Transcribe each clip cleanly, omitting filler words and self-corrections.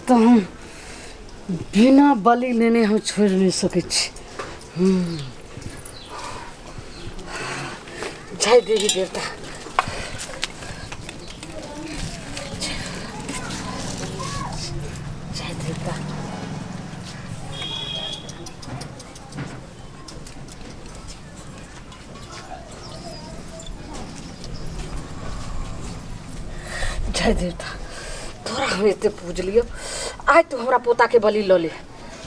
तऽ हम बिना बलि लेने हम छोड़ि नहि सकै छी। जय देवी देवता। जय देवता। जय देवता, तोरा हम एते पूजलियो, आइ तू हमरा पोताके बलि लऽ ले।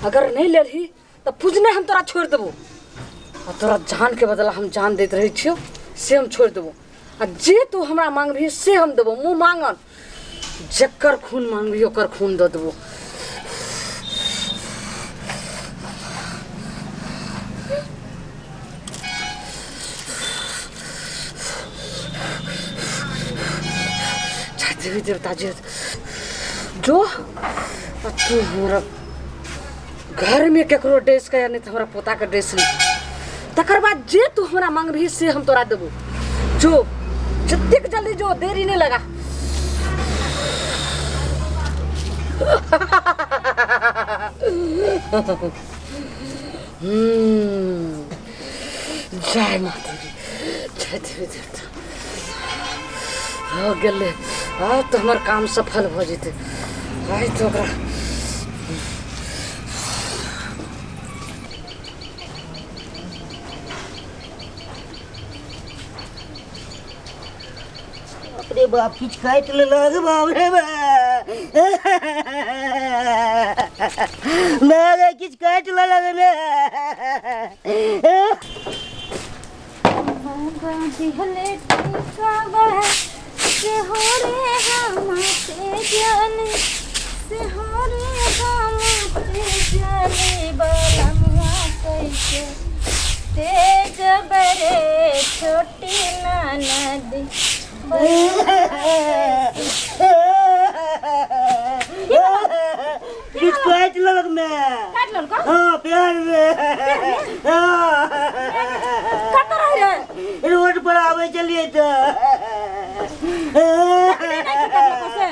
अगर नहि लेलही तऽ पूजने हम तोरा छोड़ि देबो, आ तोरा जानके बदला हम जान दैत रहै छियौ से हम छोड़ि देबो, आ जे तू हमरा मांगबही से हम देबो। मुँह मांगल जकर खून मांगबही ओकर खून दऽ देबो। जय देवी देवता जे जो आ तू हमरा घरमे केकरो ड्रेस के नहीं तऽ हमरा पोताके ड्रेस नहीं, तकर बाद जे तू हमरा मांगबही से हम तोरा देबो। जो जतेक जल्दी जो, देरी नहीं लगा। जय माता दी, जय देवी देवता। हो गेलै, आब तऽ हमर काम सफल भऽ जेतै। आइ तऽ ओकरा बाप रे बाप, किछु काटि लेलक। बाप रे बाप, रे किछु काटि लेलक रे। बाबा दिहले टीकावा से हो रे हम ते जाने, से हो रे हम ते जाने, बलमुआ कैसे तेज बरे छोटी ननद। किछु काटि लेलक मैं। काटि लेलको? हाँ, प्यार में। हाँ। कतऽ रहै रे? रोड पर आबै छलियै तऽ। नहि की करलको से?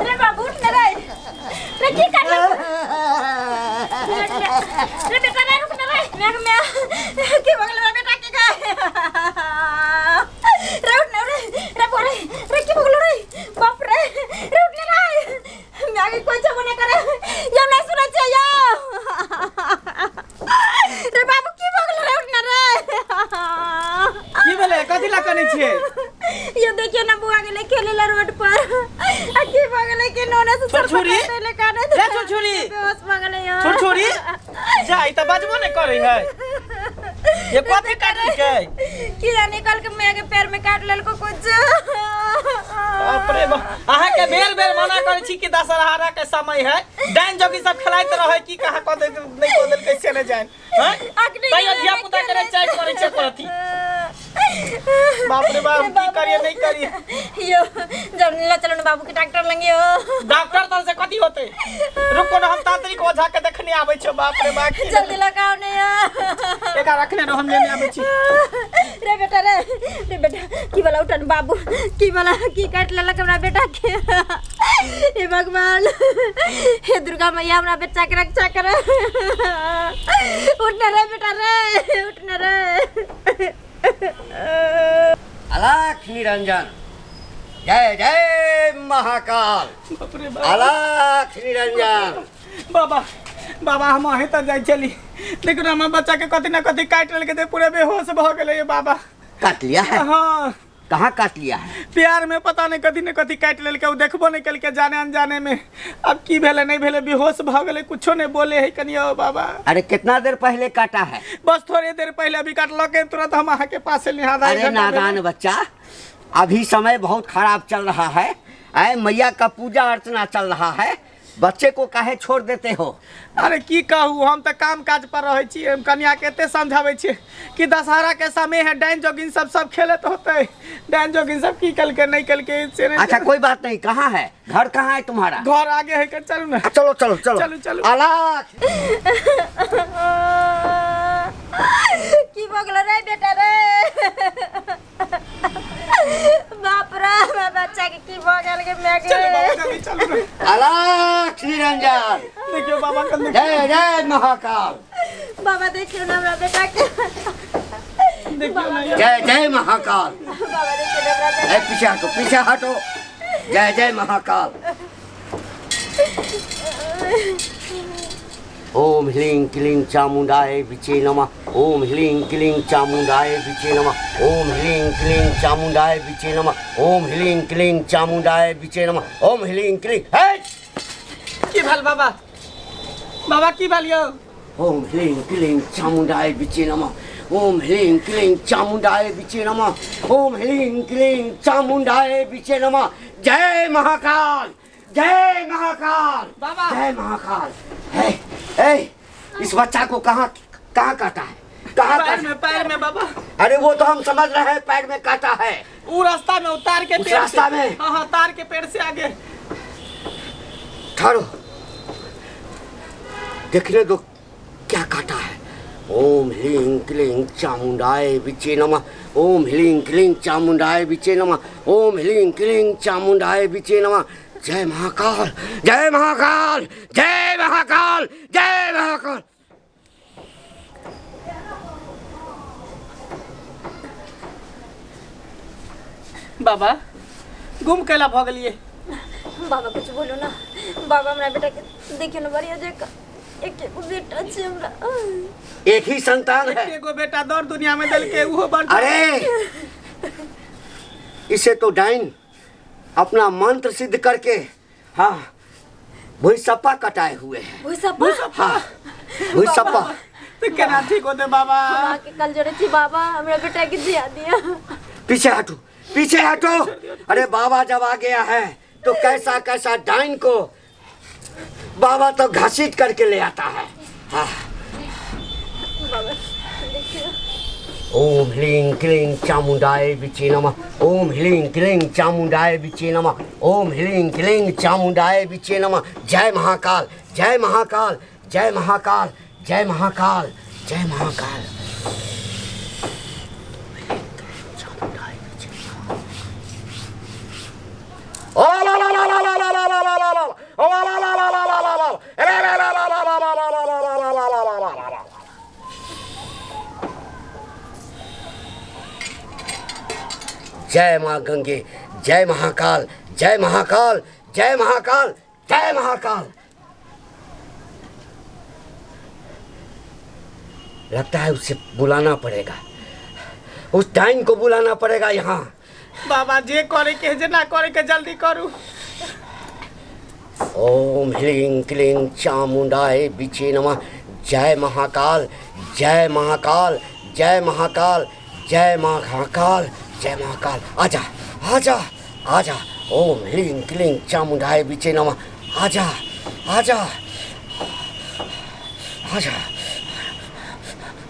रे बाबू, उठ ने रे। रे की करलको रे बेटा? रे रुक ने रे। मैं मैं की भगल रे बेटा के गे? रे उठ ने रे। रे बोरे रे, की भगल रे? बाप रे, रे उठ ने रे। मैं आगे कोई जब नहीं करे ये नहीं सुना चाहिए। रे बाबू, की भगल रे? उठ ने रे। की भेलै? कथी लए कनै छियै? ये देखियो ना, बुआ गेलै खेले ला रोड पर आ की भऽ गेलै कि नोने से छुरछुरी? ले काने रे छुरछुरी! बेहोश भऽ गेलै यो। छुरछुरी जा, ई तऽ बजबो नहि करै है। ये कथी काटलकै? की जाने, कल के मैं के पैर में काट लेलको कुछ। बाप रे बाप, अहाँके बेर बेर मना करै छी कि दशहरा के समय है, डाइन जोगी सब खेलाइत रहै, की कहाँ कऽ देल नहि कऽ देलकै से नहि जानि। हैं? अखने तैयो गेलै धिया पुता के नहि चेक करै छै कथी। बाप रे बाप, की करिए नहीं करिए। यो जब ला चलो ना बाबू के डॉक्टर लंगे हो। डॉक्टर तर से कथी होते? रुको ना, हम तांत्रिक ओझा के देखने आबै छौ। बाप रे बाप, जल्दी लगाओ ने यो। एकरा रखने रहो, हम लेने आबै छी। रे बेटा रे, रे बेटा, की वाला उठन बाबू, की वाला की काट लेलक हमरा बेटा के? हे भगवान, हे दुर्गा मैया, हमरा बच्चा के रक्षा कर। उठना रे बेटा रे, उठना रे। अलाख निरंजन, जय जय महाकाल। बाप रे बाप। अलाख निरंजन। बाबा, बाबा, हम अहीं तक जाइ छली, लेकिन हमर बच्चा के कथी न कथी काटि लेलकै तऽ पूरे बेहोश भऽ गेलै बाबा। काट लिया है? हाँ। कहाँ काट लिया है? प्यार में पता नहीं कथी न कथी काटि लेलकै, ओ देखबो नहीं केलकै जाने अनजाने में। अब की भेलै नहीं भेलै, बेहोश भऽ गेलै, कुछो नहीं बोले है कनियो बाबा। अरे कितना देर पहले काटा है? बस थोड़े देर पहले अभी काटलकै, तुरंत हम अहाँ के पास एलियै। आधा एक अरे घंटा भेलै। नादान बच्चा, अभी समय बहुत खराब चल रहा है। आए मैया का पूजा अर्चना चल रहा है, बच्चे को काहे छोड़ देते हो? अरे की कहू, हम तऽ काम काज पर रहै छी। हम कनिया के एते समझाबै छियै कि दशहरा के समय है, डाइन जोगिन सब सब खेलत होतै, डाइन जोगिन सब की केलकै नहीं केलकै से नहीं। अच्छा कोई बात नहीं, कहाँ है घर, कहाँ है तुम्हारा घर? आगे है के, चलू ना। चलो चलो चलो। चलो, चलो। अलाख। की भऽ गेलो रे बेटा रे? बाप के की भऽ गेल गे माय गे। चलू बाबा जल्दी चलू ने। अलाख निरंजन। देखियौ बाबा कन। जय जय महाकाल। बाबा देखियौ ने हमरा बेटा के। देखियौ ने यौ। जय जय महाकाल। बाबा देखियौ ने हमरा बेटा। ए पीछे हटो, पीछे हटो। जय जय महाकाल। ओम ह्लीं क्लीं चामुंडाय विचे नमः। ओम ह्लीं क्लीं चामुंडाय विचे नमः। ओम ह्लीं क्लीं चामुंडाय विचे नमः। ओम ह्लीं क्लीं चामुंडाय विचे नमः। ओम ह्लीं क्लीं हे। की भेल बाबा? बाबा की भेल यौ? ओम ह्लीं क्लीं चामुंडाय विचे नमः। ओम ह्लीं क्लीं चामुंडाय विचे नमः। ओम ह्लीं क्लीं चामुंडाय विचे नमः। जय महाकाल, जय महाकाल बाबा। जय महाकाल। हे हे, इस बच्चा को कहाँ कहाँ काटा है? कहाँ पैर काटा? में, पैर में बाबा। अरे वो तो हम समझ रहे हैं पैर में काटा है। ऊ रास्ता में उतार के उस पेड़ से। रास्ता में? हाँ हाँ, तार के पेड़ से आगे। ठहरो, देखने दो क्या काटा है। ओम ह्लीं क्लीं चामुंडाय विचे नमः। ओम ह्लीं क्लीं चामुंडाय विचे नमः। ओम ह्लीं क्लीं चामुंडाय विचे नमः। जय महाकाल, जय महाकाल, जय महाकाल, जय महाकाल। बाबा गुम कैला भऽ गेलियै? बाबा कुछ बोलू ना बाबा, हमरा बेटा के देखियौ ने बढ़िया जकाँ। एक एगो बेटा छै हमरा। एक ही संतान है। एगो बेटा दौड़ दुनिया में देलकै, उहो बड़। अरे इसे तो डाइन अपना मंत्र सिद्ध करके हाँ भुईसप्पा कटाए हुए हैं। भुसप्पा? हाँ भुईसप्पा। तो केना ठीक होते बाबा? हमरा के कल जोड़े छी बाबा, हमरा बेटा के जिया दिया। पीछे हटो, पीछे हटो। अरे बाबा जब आ गया है तो कैसा कैसा डाइन को बाबा तो घसीट करके ले आता है। हाँ। बाबा देखियो। ओम ह्लीं क्लीं चामुंडाय विचे नमः। ओम ह्लीं क्लीं चामुंडाय विचे नमः। ओम ह्लीं क्लीं चामुंडाय विचे नमः। जय महाकाल, जय महाकाल, जय महाकाल, जय महाकाल, जय महाकाल। चामुंडाय विचे नमः। ओ ला ला ला ला ला ला ला ला ला ला। ओ ला ला ला ला ला ला ला। ला ला ला ला ला ला ला ला ला ला ला ला ला ला। जय माँ गंगे, जय महाकाल, जय महाकाल, जय महाकाल, जय महाकाल। लगता है उसे बुलाना पड़ेगा, उस डाइन को बुलाना पड़ेगा यहाँ। बाबा जे करे के जे ना करे के जल्दी करू। ओम ह्लीं क्लीं चामुंडाय विचे नमः। जय महाकाल, जय महाकाल, जय महाकाल, जय महाकाल, जय महाकाल। आजा आजा आजा। ओम ह्लीं क्लीं चामुंडाय विचे नमः। आजा आजा आजा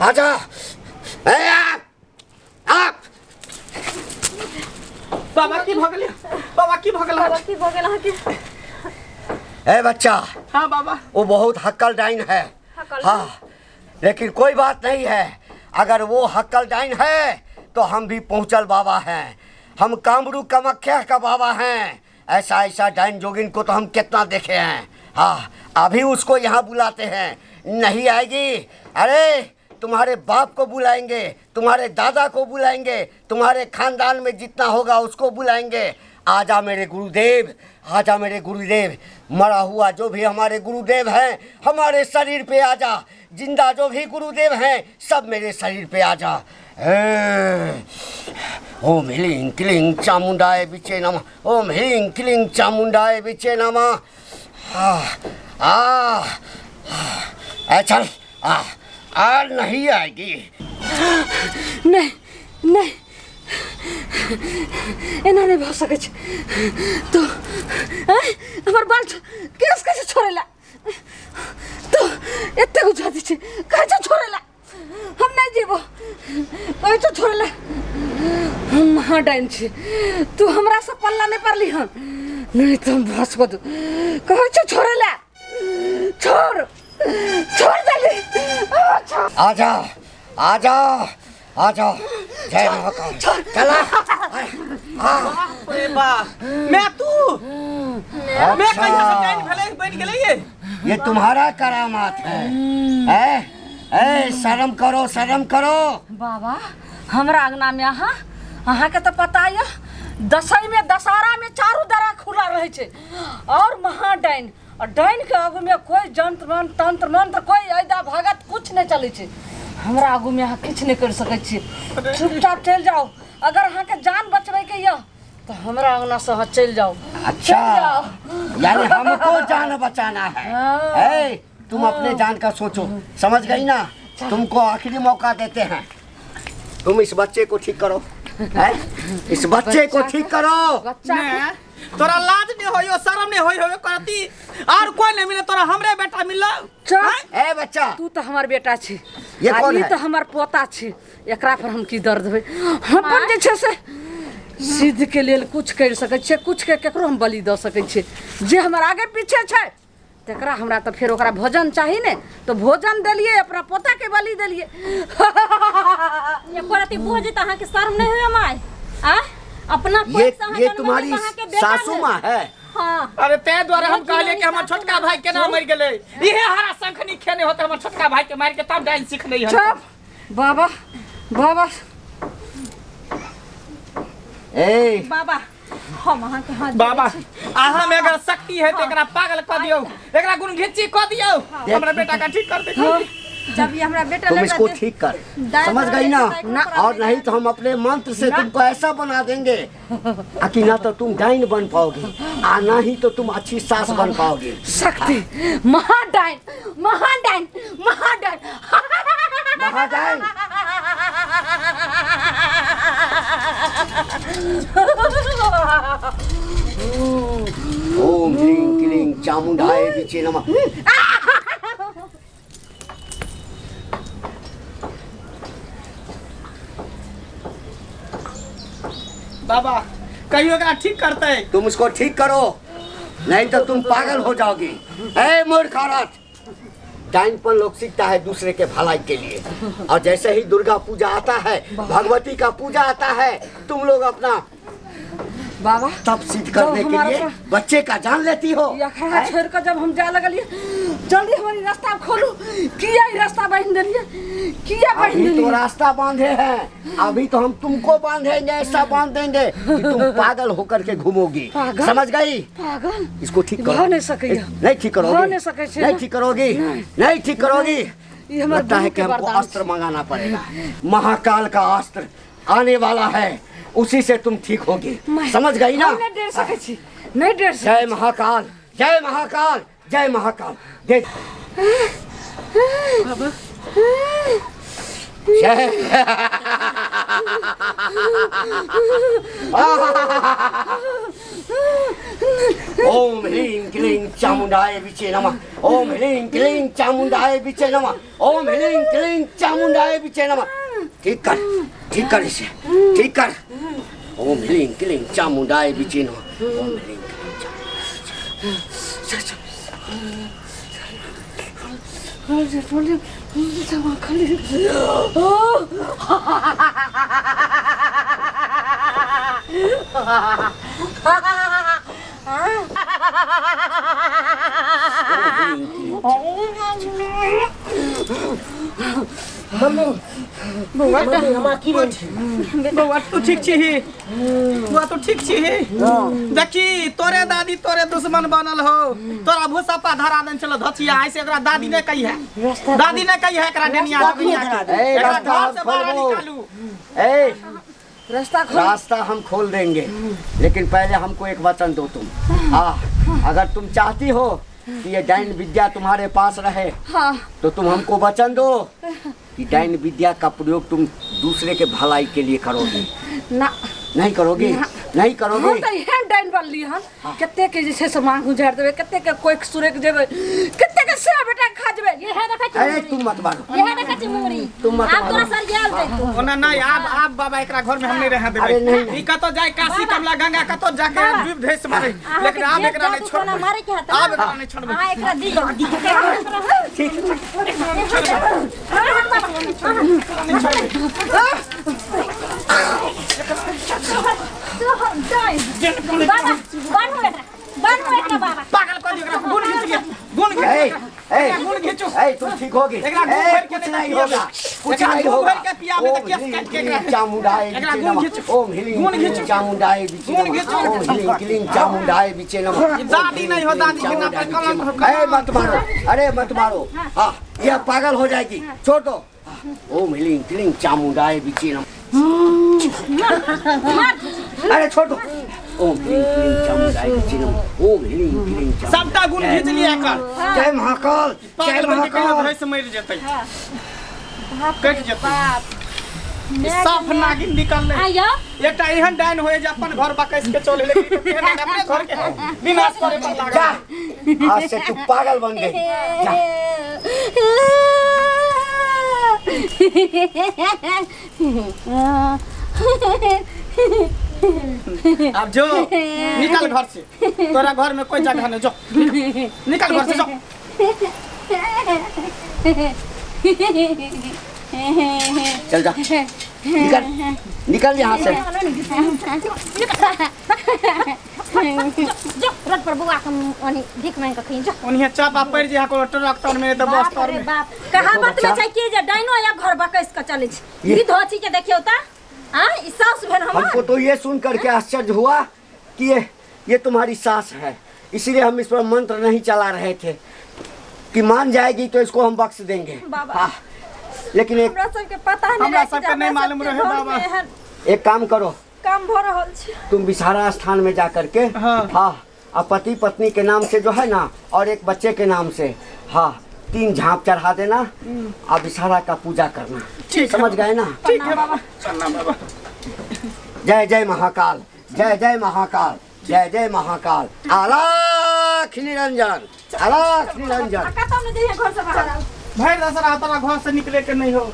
आजा। ए आप आप। बाबा की भऽ गेलै? बाबा की भऽ गेल? बाबा की भऽ गेल अहाँके? ए बच्चा। हाँ बाबा। वो बहुत हक्कल डाइन है। हक्कल? हाँ, लेकिन कोई बात नहीं है, अगर वो हक्कल डाइन है तो हम भी पहुँचल बाबा हैं, हम कामरू कामाख्या का बाबा हैं। ऐसा ऐसा डाइन जोगिन को तो हम कितना देखे हैं। हाँ, अभी उसको यहाँ बुलाते हैं, नहीं आएगी। अरे तुम्हारे बाप को बुलाएंगे, तुम्हारे दादा को बुलाएंगे, तुम्हारे खानदान में जितना होगा उसको बुलाएंगे। आजा मेरे गुरुदेव, आजा मेरे गुरुदेव। मरा हुआ जो भी हमारे गुरुदेव हैं हमारे शरीर पे आजा, जिंदा जो भी गुरुदेव हैं सब मेरे शरीर पे आजा। ओम ह्लीं क्लीं चामुंडाय विचे नमः। ओम ह्लीं क्लीं चामुंडाय विचे नमः। आ आ आ चल आ आ, नहीं आएगी। नहीं नहीं, एना नहीं भऽ सकै छै। तो हमर बाल केस कैसे छोड़ेला? तो एतेक बुझा दै छै, कहै छौ छोड़ेला। हम नहीं जेबो, कहै छौ छोड़ेला। हम महाडाइन छी, तू हमरा से पल्ला नहीं पड़ली हन, नहीं तो हम भस कऽ दू। कहै छौ छोड़ेला, छोड़ छोड़ जल्दी। आजा आजा आजा। जय महाकाल। चला। बाप रे बाप, मैं तू मैं कहिया से डाइन भेलै बनि गेलै ये? ये तुम्हारा करामात है। ए, ए, शर्म करो, शर्म करो। बाबा हमरा अंगना में अहाँ अहाँके तऽ पता यऽ दसई में दशहरा में चारू दरा खुला रहै छै और महाडाइन और डाइन के आगू में कोई जंत्र मंत्र तंत्र मंत्र कोई ऐदा भगत कुछ नहीं चलै छै। हमरा आगू में अहाँ किछु नहीं कर सकै छी, चुपचाप चलि जाउ। अगर अहाँके जान बचबैके यऽ तऽ हमरा अंगना से अहाँ चलि जाउ। अच्छा, चलि जाउ। यानी हमको जान बचाना है। हाँ। ए, तुम अपने जान का सोचो, समझ गई ना? तुमको आखिरी मौका देते हैं, तुम इस बच्चे को ठीक करो। हैं? इस बच्चे को ठीक करो। बच्चा ने तोरा लाज नहीं होइयो, शर्म नहीं होइयो करती और कोई नहीं मिले तोरा हमरे बेटा मिलल। चल। ए बच्चा, तू तो हमार बेटा छी, ये आ कौन ई है? तो हमार पोता छी, एकरा पर हम की दर्द होय? हम अपन जे छै से सिद्ध के लेल कुछ कर सकै छियै, कुछ के केकरो हम बलि दऽ सकै छियै। जे हमर आगे पीछे छै तकरा हमरा तऽ फेर ओकरा भोजन चाही ने, तऽ भोजन देलियै, अपना पोता के बलि देलियै। एको रति बोझ तऽ अहाँके शर्म नहि होइए माय? आ अपना ये कोख से अहाँ ये जन्म तुम्हारी देलक, अहाँके बेटा सासू भेल। माँ है। हाँ। अरे ते द्वारे हम ये कहलिए कि हमर सासू छोटका माँ। भाई केना मरि गेलै, इहे हरा शंखनी खेने होते हमर छोटका भाई के मारि के तब डाइन सीखने हन। चुप बाबा, बाबा। ए बाबा, हम अहाँके हाथ जोड़ै बाबा, छी। अहाँ में अगर शक्ति है तो एकरा पागल कऽ दियौ, एकरा गुण घिच्ची कऽ दियौ, हमरा बेटा का ठीक कर दे। जब ये हमरा बेटा तुम लड़का इसको दे- ठीक कर, दाएं समझ तरफ गई ना? देखते तो और नहीं तो हम अपने मंत्र से तुमको ऐसा बना देंगे कि ना तो तुम डाइन बन पाओगी आ ना ही तो तुम अच्छी सास बन पाओगी। शक्ति महाडाइन, महाडाइन, महाडाइन, महाडाइन। ओम ह्रीं क्लीं चामुंडाय विचे नमः। बाबा कहियो एकरा ठीक करतै। तुम इसको ठीक करो, नहीं तो तुम पागल हो जाओगी। ए मूर्ख औरत, डाइन पर लोग सीखता है दूसरे के भलाई के लिए, और जैसे ही दुर्गा पूजा आता है, भगवती का पूजा आता है, तुम लोग अपना बाबा तप सिद्ध करने जब के हमारा लिए पर- बच्चे का जान लेती हो। ई अखाड़ा छोड़ के जब हम जाए लगलिए, जल्दी हमारी रास्ता खोलू, किया ई रास्ता बांध देलिए, किया बांध अभी तो देलिए? रास्ता बांधे हैं, अभी तो हम तुमको बांधेंगे, ऐसा बांध देंगे कि तुम पागल होकर के घूमोगी। पागल? समझ गई? पागल इसको ठीक करो। भऽ नहि सकैया। नहीं ठीक करोगी, भऽ नहि सकै छै नहीं ना। ठीक करोगी, नहीं। नहीं ठीक करोगी। ई हमर लगता है गुरु कि के हमको वरदान अस्त्र मंगाना पड़ेगा। महाकाल का अस्त्र आने वाला है, उसी से तुम ठीक होगी। समझ गई ना? हम नहि डरि सकै छी, नहि डरि सकै। जय महाकाल, जय महाकाल, जय महाकाल। दे जय। ओम ह्रीं क्लीं चामुंडाय विचे नमः। ओम ह्रीं क्लीं चामुंडाय विचे नमः। ओम ह्रीं क्लीं चामुंडाय विचे नमः। ठीक कर, ठीक कर इसे, ठीक कर। ओम ह्रीं क्लीं चामुंडाय विचे नमः। ओम ह्रीं क्लीं मम्मी, हमरा की भेल छै? बौआ तू ठीक छी? बौआ तू ठीक छी? देखी तोरे दादी तोरे दुश्मन बनल हो, तोरा भूसप्पा धरा देने छलो धचिया, आइ से एकरा दादी ने कही है, दादी ने कही है एकरा डेनिया कथी जोगिनिया धरा के। देने? ए, एकरा रास्ता घर से हम बाहर खोलबो। निकालू। ए, रास्ता खोल। रास्ता हम खोल देंगे, लेकिन पहले हमको एक वचन दो तुम। हाँ, अगर तुम चाहती हो कि ये डाइन विद्या तुम्हारे पास रहे, हाँ। तो तुम हमको वचन दो कि डाइन विद्या का प्रयोग तुम दूसरे के भलाई के लिए करोगी। ना। नहीं करोगी? नहीं करोगी? हम तऽ एहन डाइन बनली हन, कते के जे छै से मांग उझारि देबै, कते के कोख सुरकि जेबै, कते के से बेटा खा जेबै। इएह देखै छी अरे मुंगरी। तुम मत मारो, इएह देखै छी मुंगरी। तुम मत आब तोरा मारो। सरियाल जैतौ। ओना नहीं, आब बाबा एकरा घर में हम नहीं रह देबै। अरे नहीं, नहीं। ई कतौ जाय काशी कमला गंगा कतौ जाके बाबा। डूब धैस मारे, अहाँके लेकिन आब जे एकरा नहीं जादू टोना छोड़बै। मारे के हेतै आब ना? एकरा नहीं छोड़बै। अहाँ एकरा दियौ। ठीक। बाबा बान्हू एकरा, बान्हू एकरा बाबा। पागल कर दियो एकरा, गुण घिच के, गुण घिच। ए, ए, गुण घिचू। ए, तुम ठीक होगी। एकरा गुण ए, भर के कुछ नहीं नहीं पियाबे। होगा, कुछ एकरा नहीं गुण होगा। भर के पियाबे त ओम केस ह्रीं काट के क्लीं एकरा। चामुंडाय एकरा विचे गुण नमः। घिचू। ओम ह्रीं गुण क्लीं घिचू। चामुंडाय विचे गुण नमः। घिचू। ओम ह्रीं क्लीं चामुंडाय विचे नमः। ई दादी नहीं हो, दादी के नाम पर कलंक हो। ए, मत मारो, अरे मत मारो। हाँ, यह पागल हो जाएगी, छोड़ दो। ओम ह्रीं क्लीं चामुंडाय विचे नमः। अरे छोड़ दो। ओम ह्रीं क्लीं चामुंडाय विचे नमः। ओम ह्रीं क्लीं चामुंडाय। सबटा गुण घिच लिया एकर। जय महाकाल, जय पागल बन के कहियो महाकाल। भैंस मरि जेतै, कटि जेतै। ई साफ नागिन निकललै। आइयो। एकटा एहन डाइन होय जे अपन घर बकैस के चल, लेकिन ई तऽ एहन अपने घर के विनाश करे पर लागल। जा, आज से तू पागल बन गई, जा। अब जो निकल घर से, तोरा घर में कोई जगह नहीं, जो निकल घर से जो। चल जा, निकल, निकल यहाँ से। जो रोड पर बौआ के ओनी भीख मांगि के खइहे जो। ओनिहे चापा पड़ि जे कोनो ट्रक तर में तऽ बस बाप तर रे में। बाप, कहावत में बच्चा। छै कि जे डाइनो या घर बकैस के चलै छै। ये- ई धोची के देखियौ त आ ई साउस भेल हमर। हमको तो ये सुन करके आश्चर्य हुआ कि ये तुम्हारी सास है, इसीलिए हम इस पर मंत्र नहीं चला रहे थे कि मान जाएगी तो इसको हम बख्श देंगे। बाबा। हाँ, लेकिन एक हमरा सबके पता नहीं हमरा रहै कि सबके नहीं हमरा मालूम सबके रहे घर बाबा। में एहन एक काम करो, काम भऽ रहल छै। तुम बिसारा स्थान में जा करके हाँ। हाँ, और पति पत्नी के नाम से जो है ना, और एक बच्चे के नाम से, हाँ, 3 झांप चढ़ा देना और बिसारा का पूजा करना। ठीक है। समझ गए ना? ठीक है बाबा, चलना बाबा। जय जय महाकाल, जय जय महाकाल, जय जय महाकाल। आलाख निरंजन, आलाख निरंजन। आ कतौ नहि जइहे घर से बाहर आउ। भरि दशहरा तोरा घर से निकले के नहीं हो।